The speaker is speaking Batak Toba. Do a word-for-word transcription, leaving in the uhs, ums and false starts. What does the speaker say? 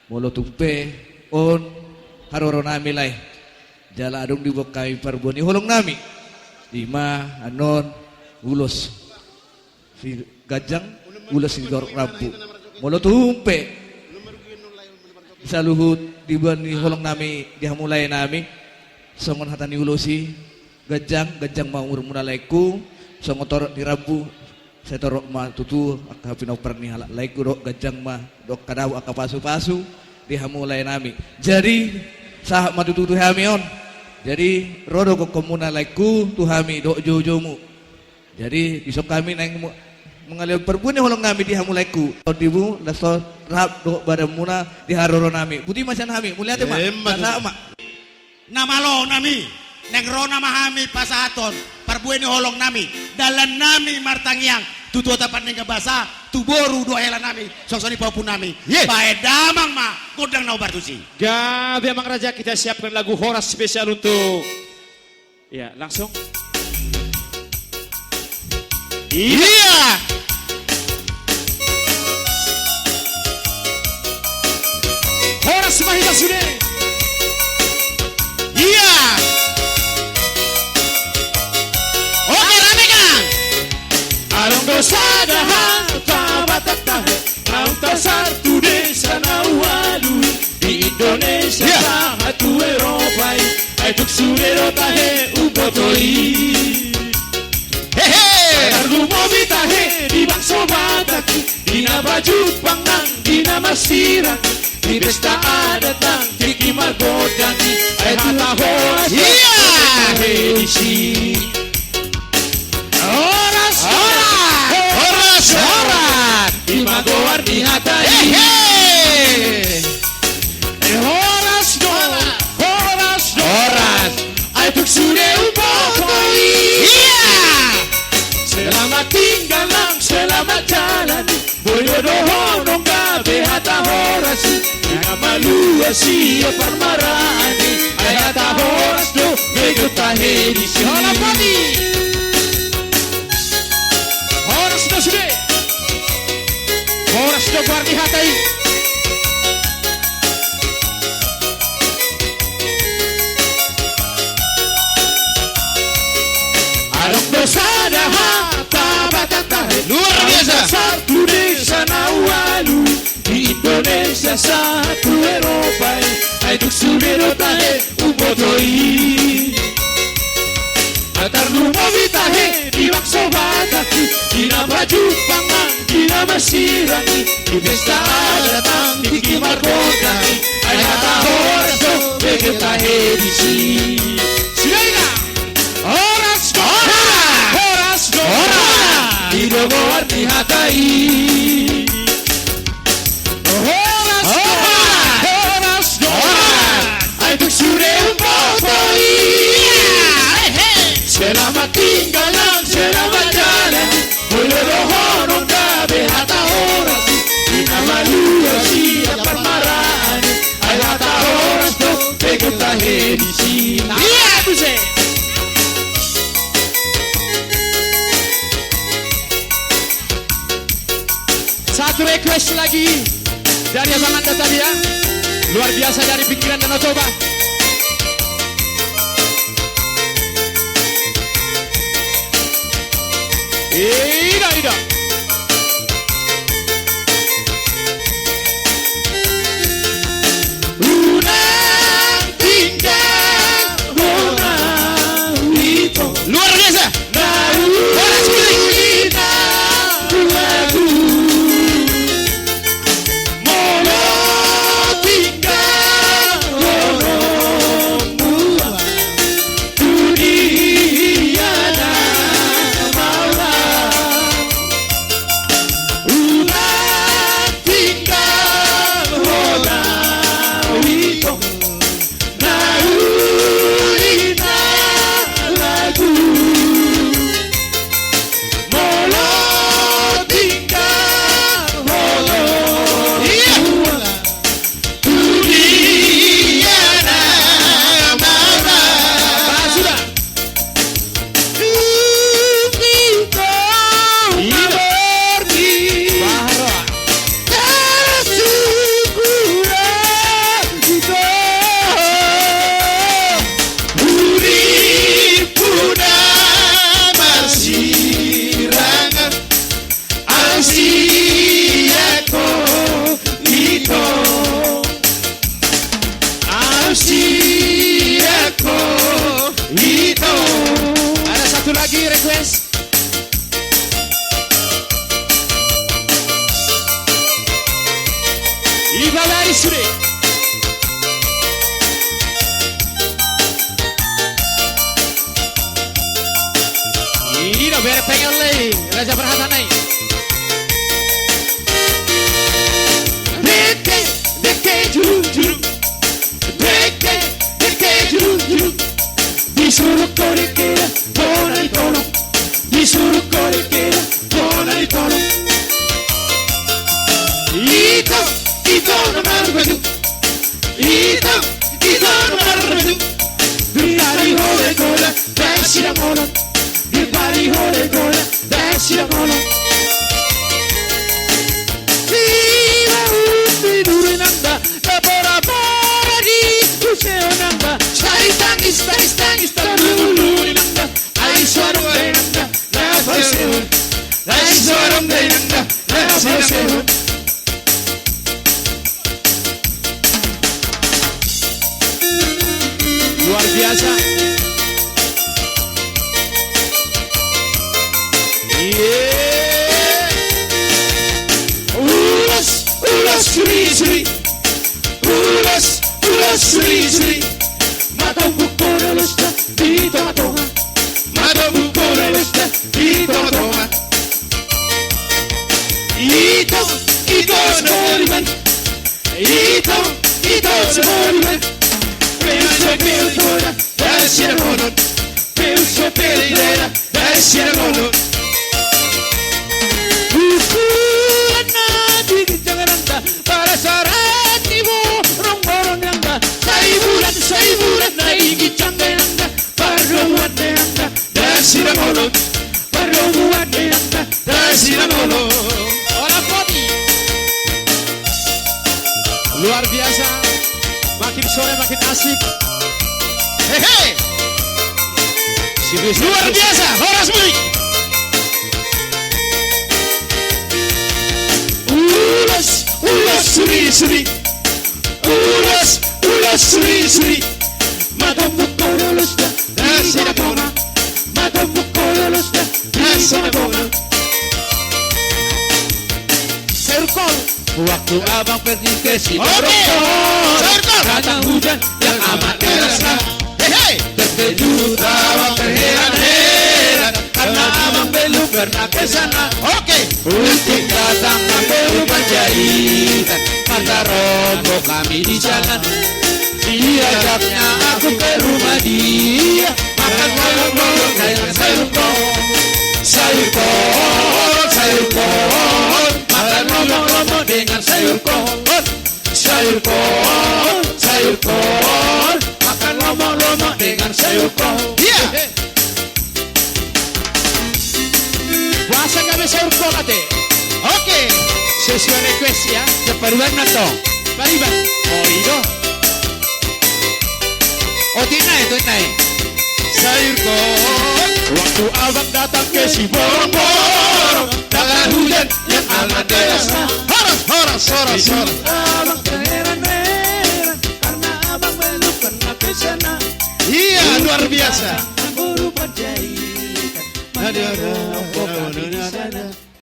Molo tung pe on haroro nami lae, jala adong diboan hami parbue ni holong nami, i ma annon ulos si ganjang, ulos si torop rambu. Molo tung pe saluhut diboan ni holong nami di hamu lae nami, songon hata ni ulos i, ganjang, ganjang ma umurmuna laengku, songon torop ni rambu, sai torop ma tutu angka pinompar ni halak laengku, dohot ganjang ma dohot angka dao, angka pasupasu di hamu lae nami. Jadi sahat ma tutu tu hami on. Jadi ro do gokhonmuna laengku tu hami dohot joujoumu. Jadi dison hami naeng mu-, mangalehon parbue ni holong nami di hamu laengku. Tondimu, laos rap dohot badanmuna di haroro nami. Boti ma sian hami, mauliate ma. Emma tutu. Sahat ma. Na malo nami, naeng ro nama hami pasahathon parbue ni holong nami, dalan nami martangiang tu Debata Pardenggan Basa, tu boru dohot hela nami, songon i pahompu nami. Ye. Bahen damang ma gondang na hombar tusi. Gabe amang raja, kita siapkan lagu horas spesial untuk, ya, langsung. Iya. Horas ma hita sude. Iya. Oke, rame kan? Adong do sada hata Batak tahe, naung tasar tu desa na ualu i, di Indonesia, iya, sahat tu Eropa i, ai tung sude do tahe umboto i. Hehe. Tarlumobi tahe di bangso Batak i, di na pajumpang nang di na marsirang, di pesta adat nang tingki margondang i, ai hata horas, iya, tahe disi. Horas, horas, horas, horas. I ma goar ni hata i. Hehe. Eh, horas do, horas do. Horas. Ai tung sude umboto i. Iya. Selamat tinggal nang selamat jalan i. Boi do dohonon gabe hata horas i, di na malua sian parmaraan i, ai hata horas do begeon tahe disi. Horas do sude. Horas do goar ni hata i. Adong do sada hata Batak tahe, luar biasa, naung tasar tu desa na ualu i, di Indonesia sahat tu Eropa i, ai tung sude do tahe umboto i. Tarlumobi tahe di bangso Batak i, di na pajumpang nang di na marsirang i, di pesta adat nang tingki margondang i, ai hata horas do begeon tahe disi. Sude i na. Horas do, horas do, horas. I do goar ni hata i. Horas do, horas do, horas. Ai tung sude umboto i. Selamat tinggal nang selamat jalan i. Boi do dohonon gabe hata horas i, di na malua sian parmaraan i, ai hata horas do begeon tahe disi. Iya, buset. Satu request lagi dari Abang Anda tadi, ya. Luar biasa dari pinggiran Danau Toba. Ida, ida. Unang tinggal hona hita. Luar biasa. Horas, Billy. Molo tinggal hona hita. Dunia na maula. Iba lari sude. Ida bere pengen lei, Raja Parhata nai. Dengke, dengke, julung, julung. Dengke, dengke, julung, julung. Disuruk ho dengke da, bona ni tolong. Disuruk ho dengke da, bona ni tolong. Ito, ito na marbaju. Ito, ito na marbaju. Dipari ho dengke da, dang sidamonon. Dipari ho dengke da, dang sidamonon. Iba umbi duru inang da, na pora-pora di use inang da. Sai tangis, tangis, tangis, tarlulu inang da. Ai so adong da inang da, na pausehon. Ai so adong da inang da, na pausehon. Luar biasa. Iye. Ulos, ulos, suri, suri. Ulos, ulos, suri, suri. Matombuk ho do ulos da di tonga-tonga. Matombuk ho do ulos da di tonga-tonga. Ito, ito, Saboliman. Ito, ito, Saboliman. Peu so peu ho da, dang sidamonon. Peu so peu ho da, dang sidamonon. Bulan na di ginjang inang da, parasaran ni borong-borong inang da. Sai bulan, sai bulan na di ginjang inang da. Pardomuan inang da, dang sidamonon. Pardomuan inang da, dang sidamonon. Ora poti. Luar biasa. Makin sore makin asik. Hehe. Luar biasa. Horas boi. Ulos, ulos, suri, suri. Ulos, ulos, suri, suri. Matombuk ho do ulos da di tonga-tonga. Matombuk ho do ulos da di tonga-tonga. Sayur kol. Waktu abang pergi ke Siborongkol. Oke. Sayur kol. Datang hujan yang amat derasnya. Hehe. Terkejut abang terheran-heran karena abang belum pernah ke sana. Oke. Untung datang Ampe Ulu Panjaitan, mata rombong kami di jalan. Diajaknya aku ke rumah dia, makan lomo-lomo dengan sayur kol. Sayur kol, sayur kol, makan lomo-lomo dengan sayur kol. Sayur kol, sayur kol, makan lomo-lomo dengan sayur kol. Iya. Boasa gabe sayur kol ate? Oke. Sesuai request ya. Siap pariban na tong. Pariban. Oh, i do. Oh, tina e, tina e. Sayur kol. Waktu abang datang ke Siborongkol, datang hujan yang amat deras. Horas, horas, horas, horas. Abang terheran-heran karena abang belum pernah ke sana. Iya, luar biasa. Guru Panjaitan. Ada, ada, ada, ada.